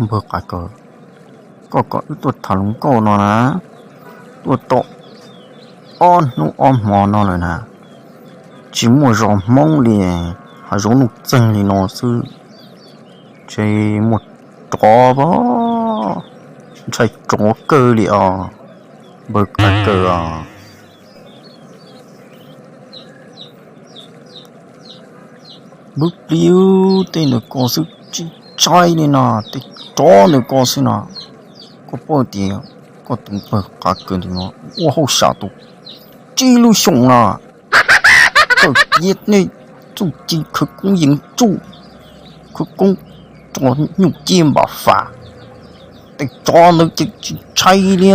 Npawg Qav Kaws, koj kom wb tuaj tham hluas nkauj no na, tuaj tau ob hnub ob hmo no lawm na, tsis muaj zos Hmoob li, hav zoov nuj txeeg li no xwb, tsis muaj tsov pab, ntshai tsov kawg li os, npawg Qav Kaws os. Npawg Plis, tej ntawd ko xwb tsis ntshai li na, tej tsov ntawd ko xwb na. Koj paub tias koj tus npawg Qav Kaws ntawm no ua hauj sam tau tsib lub xyoos na, txawj tiav nej txuj ci khawv koob yees tsuj, khawv koob tso nyuj ciab npam fam. Tej tsov ntawd ces tsis ntshai li,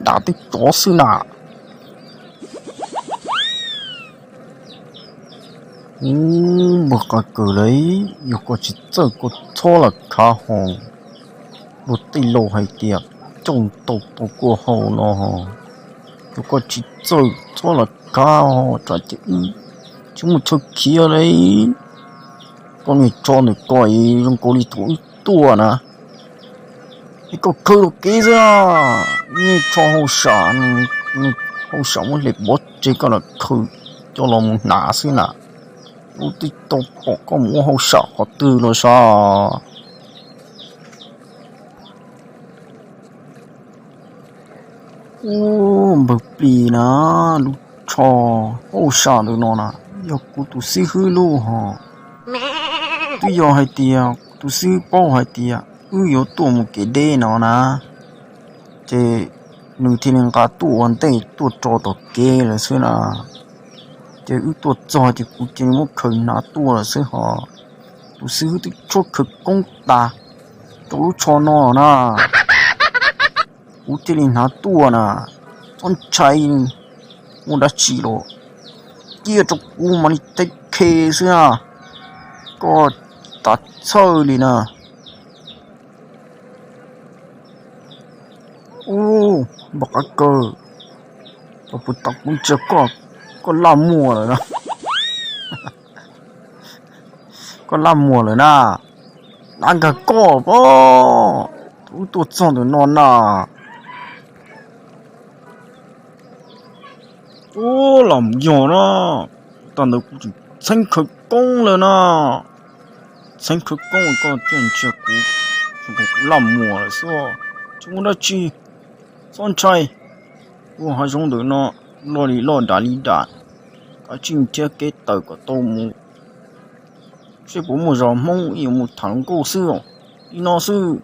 dav tej tsov xwb na. Ub, npawg Qav Kaws lauj, yog koj tsis txawj koj txhob lam khav hos, luag tej laus hais tias coj tau tau kua haus no, yog koj tsis txawj txhob lam khav hos tsam ces wb tsis muaj chaw khiav li. Koj niag tsov ntawm ko zoo nkaus li thaum wb tuaj na, es koj khawb luag kev xwb, niag tsov hauj sam, hauj sam muab hle pov tseg koj lam khawb coj los mus hnav xwb na. Wb twb tau pom koj mus ua hauj sam qhov twg los sav. Ub, npawg Plis na, lub tsho hauj sam ntawm no na, yog kuv tus xib hwb lub hos. Twb yog hais tias tus xib hwb paub hais tias wb yuav tuaj mus kev deb no na, ces nws thiaj li nqa tuaj ua ntej tuaj tso tom kev lawm xwb na. Ces wb tuaj txog ces kuv cia li muab khaws hnav tuaj lawm xwb hos. Tus xib hwb twb tshuab khawv koob tas rau lub tsho no na, kuv thiaj li hnav tuaj na. Txhob ntshai, muaj dab tsi los cia rau kuv mam li teb khev xwb na, koj tas txhawj li na. Ub, npawg Qav Kaws, puas tas kuv ntsia koj, koj laj muag lawm na. Koj laj muag lawm na, laj nkag koj pab, wb tuaj txog ntawm no na. Ub, los yog na, tag ntawd kuv tseem txheeb khawv koob lawm na. Txheeb khawv koob koj thiaj ntsia kuv, kuv laj muag lawm xwb. Tsis muaj dab tsi, txhob ntshai. Ua hav zoov ntawm no loj li loj, dav li dav, kav tsij nrhiav kev tawm kom tau mus, seb puas muaj zos Hmoob yuav mus tham hluas nkauj xwb. Li no xwb,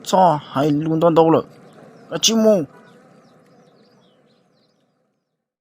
txhob hais lus ntau ntau lawm, kav tsij mus.